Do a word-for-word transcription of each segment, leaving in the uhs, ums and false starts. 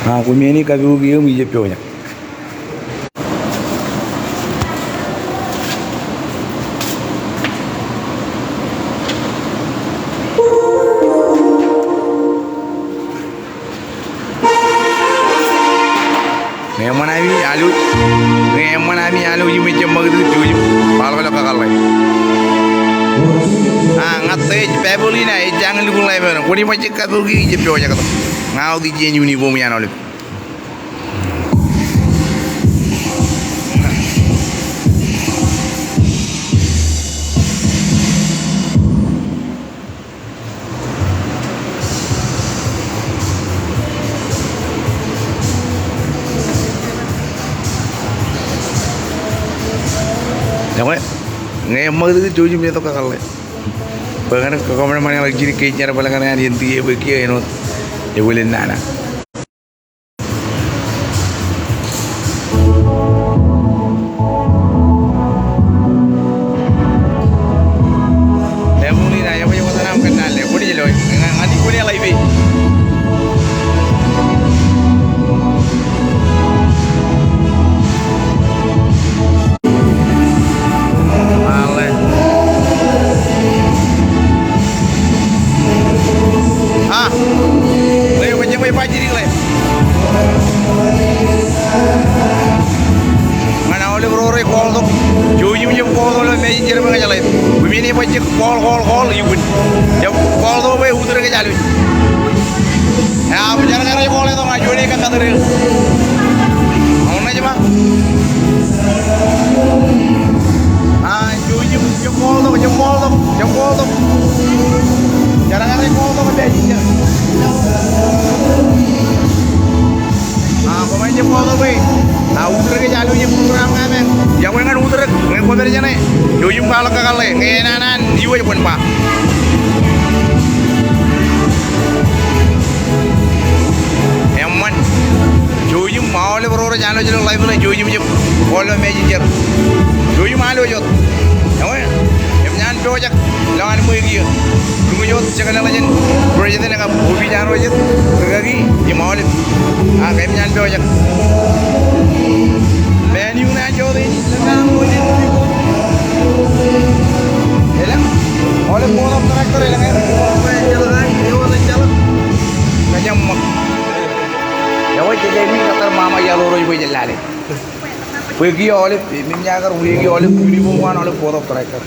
A, kwō men in kapook eō im ij jab pojak. Ñe eṃṃan ami alwōj, ñe eṃṃan ami alwōj im ejjab ṃakūtkūt, jouj im kwaḷọk ilo kakōḷḷe. A, ña ij Pepelina, ej jañin lukkuun ḷae men. Kwōn bajjek kapook eō, ij jab pojak tok. Ña wōt ij jen uniform iaan aolep. Ekwe, ñe eṃṃakūt kōj jouj im letok kakōḷḷe. Bwe kaṇe kōṃṃan ḷọk jidik ke ej ñan bōlen kaṇe an āindein bwe kiiō āinwōt ebōlen nana. A, ḷe, bajjek bwe ba jidik ḷe. Ñan aolep ro rej call tok, jouj im jab call tok ilo Messenger bwe ña ij ḷe. Kōmij bajjek call, call, call, iukwōn. Jab call tok bwe utdikdik kōj alwōj. Eaar, jar kar ej call tok ña juon eo ekar kattōr eō. Aolep ṇe jema. A, jouj im jab call tok, jab call tok, jab call tok. Jar kar ej call tok ilo Messenger. A, kwōmaroñ jab call tok bwe. A, utdikdik kōj alwōj im program ña me. Iọkwe ñan utdikdik, ñe kwō pād jeṇe. Jouj im kwaḷọk kakōḷḷe, ñe enana an iwōj kwōn ba. Eṃṃan. Jouj im aolep ro rej alwōj ilo live ṇe, jouj im jab call ilo Messenger. Jouj im alwōj wōt. Ekwe, eṃōj an pojak. Ilo an ṃweiuk iiō. Iuṃwin wōt jekōṇaan jān president eo kab office eo rej rūkaki im aolep. A, kōmij pojak. Venue ṇe an jota in. Elōñ. Aolep board of director elōñ. Kōjeṃṃak. Eo ej jejjab in kōttar ṃaṃa iaḷ ro rej bwe jen lale. Bwe kiiō aolep, im ña kar wōj kiiō aolep uniform eo an aolep board of director.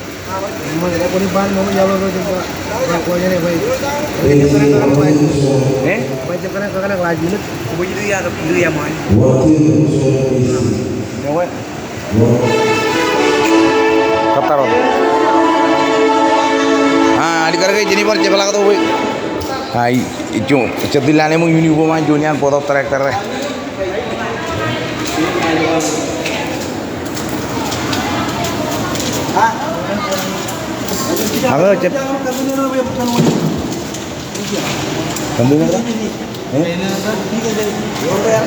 Kōttar wōt. A, alikkar ke Jennifer, jepḷaak tok bwe. A, i, i, jo, jet in lale ṃōk uniform an juon iaan board of director eo. Ak jab. Container eo? Eh? Eo, eo.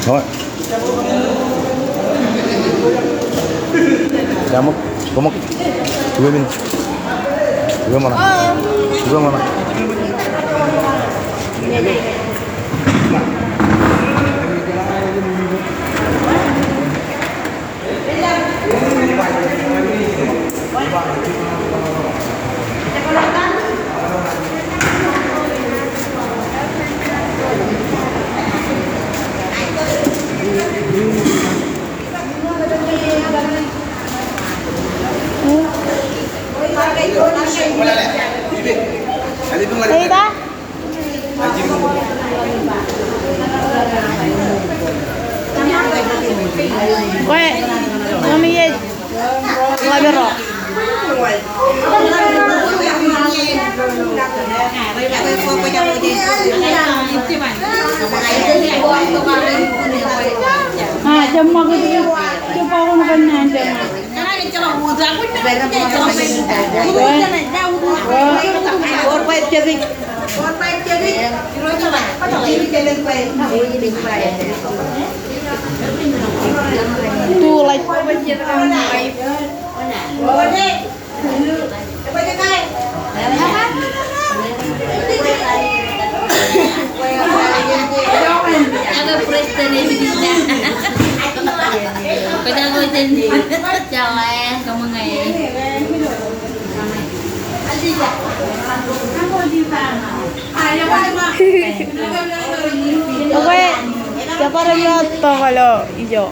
Eo. Jaṃṃōk. Koṃṃool. Juwe men. Juwe ṃōṇōṇō. Juwe ṃōṇōṇō. Ita? Kwe, ṃōṃ iej ḷap ro. A, jab ṃakūt, jab ba kwōn kōnnaan jab ṃakūt. Tuḷaaj. Bar ṃōk tokḷọk ijo.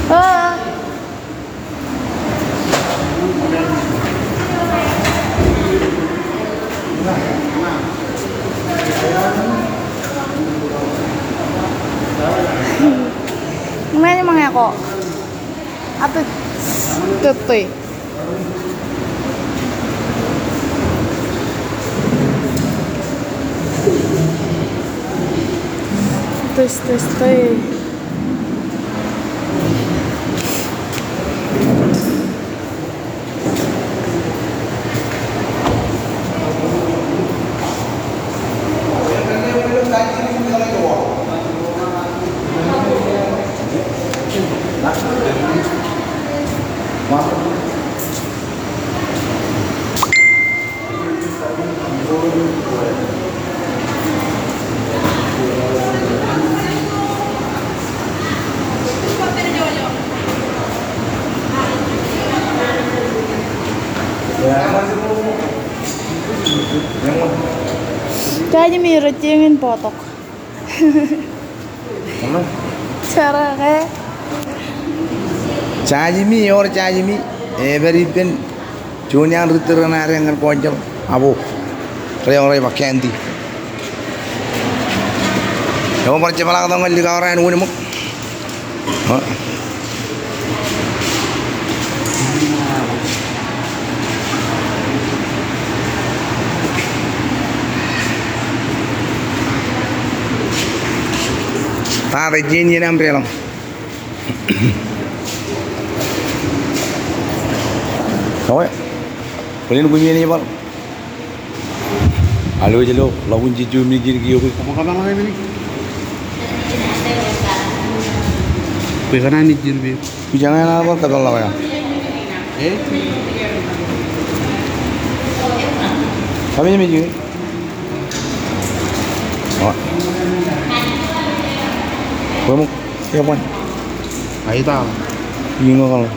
Ah. Ña ij ṃōñā ko. Atōt tōttō. Tōttō, tōttō. Jajimi rej jeñin bōktok. Jar ke? Jajimi, ewōr jajimi, ej pād ippān juon iaan ri tōre ṇe ad ñan Koñjel, Abo. Rej ewōr ej ba candy. Ewōr bar jepḷaaktok ñan likao raṇ wōnṃōk. Ta rej jein iien aṃ deḷọñ? Kwe, bōlen kwe iien ej bar. Alo, ej lo, ḷọk in jejjo men ej kiiō bwe. Kapañ, kapañ ḷọk e men ej. Bwe kōṇaan ej jir bwe. Ijañe enaaj bar kapañ ḷọk e. E? Kapañ men ej. Wa. Bwe ṃōk, eban. Aita. Iññōk ḷọk.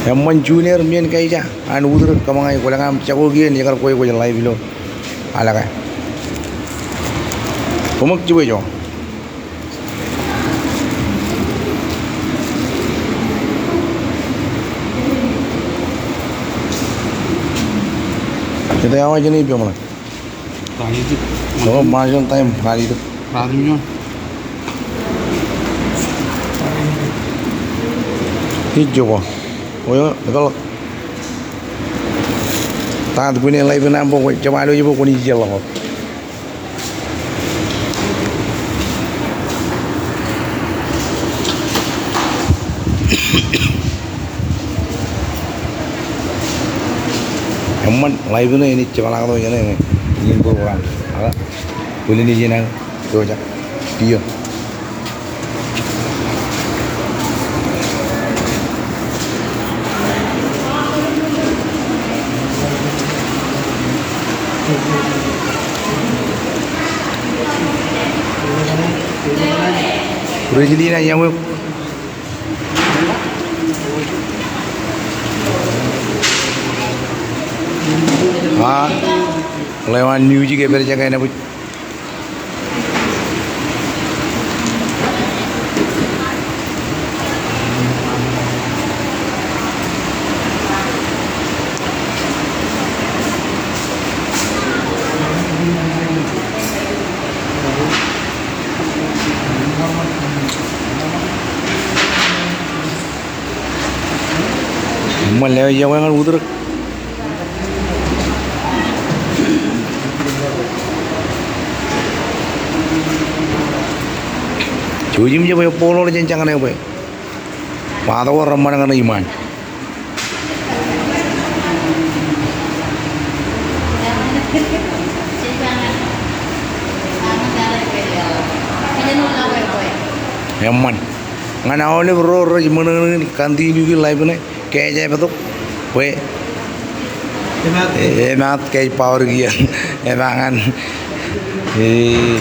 Eṃṃan junior men kaija an utrōk kōṃṃan e kwōlōk aṃ jako kien ekar kwe kwōj live ilo alaka. Koṃṃool jibwe jo. Ite awa jene ippān ṃōṇōṇō. Ralitōk. Eo, Marshall time, ralitōk. Ralitōk. Ij jokwa. Eo, ekar ḷọk. Ta eo bwine live in aṃ bwe, jab alo jab kwōn ij jeḷọk. Eṃṃan, live ṇe enaaj jepḷaaktok jān e, eñin program. Ak, bōlen ijin aō, eo jak, piiō. President eo, a, ḷeo an music ej pād jekāāl ṇe bwe. Eṃṃan, ḷeo eo ñan utrōk. Jouj im jab bōkḷọk jān jañin eo bwe. Ba tok reṃṃan ñan iṃaan. Eṃṃan. Ñan aolep ro rej ṃōṇōṇō in continue kōn live ṇe. Keej ej tok bwe emaat, keej power kiiō emaat ñan, e,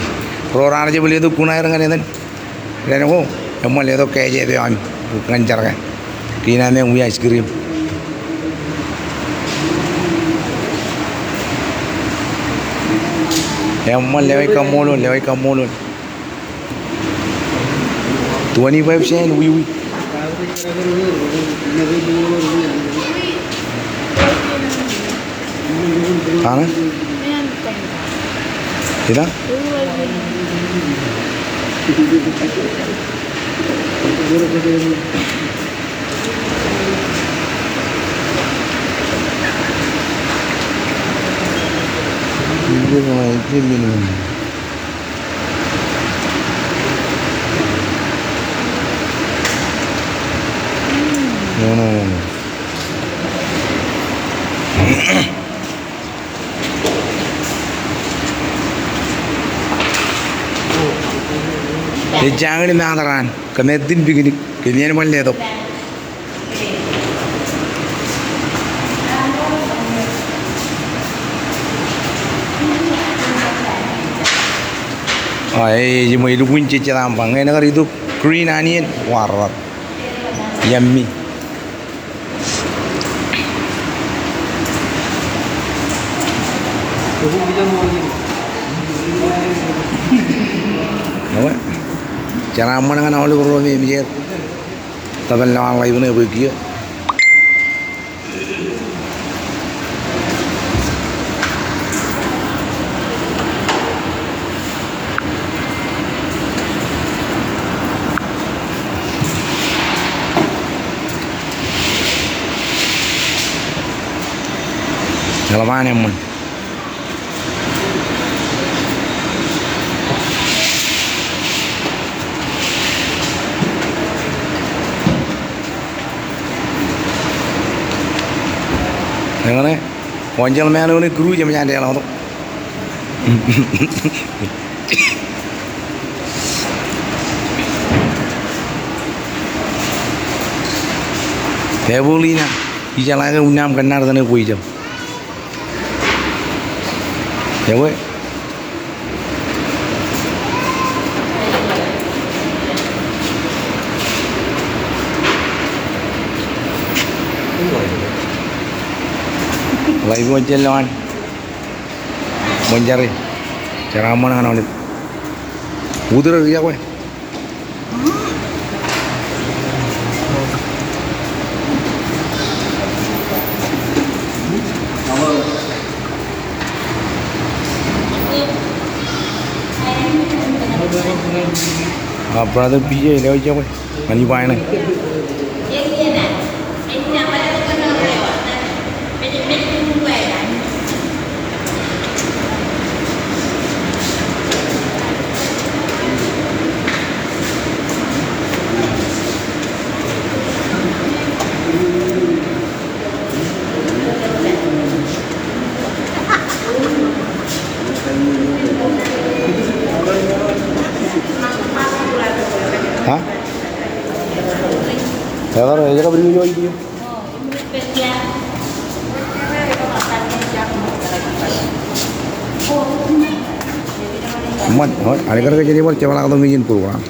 ro raar jab letok kuṇaer ñan etan. Dān ko, eṃṃan letok keej ej tok ami ñan jar kaṇ. Kiin ami wi ice cream. Eṃṃan, lewaj kaṃṃoolol, lewaj kaṃṃoolol. Twenty-five cent, wiwi. Aṇa? Ita? Ej jañin maat raan, kōm ej itōn picnic, kōm ej ṃan letok. A, e, e, ej ṃōj lukkuun jejjet aṃ ba. Ñe enaaj kar itok green onion, warrot. Yummy. Ewe, jeraaṃṃan ñan aolep ro me emejeer. Tōpar lowaan ḷaibōn eo bwe kiiō. Eḷap an eṃṃan. Eñṇe, wōn jeḷā men eo ṇe kūr, jeṃōj an deḷọñ tok. Tebōḷ in a, ijeḷā ke unin aṃ kōnnaad tōn e kwe ijab. Ewe. Ḷaibu ejjeḷọk an. Ṃōn jari. Jeraaṃṃan ñan aolep. Utrōr iọkwe. A, brother P J, lewōj iọkwe. Ñan iba ṇe. Ha? Eḷap, eḷap, eḷap. Eṃṃan, eṃṃan, āliktata ke jej bar jepḷaaktok ijin program.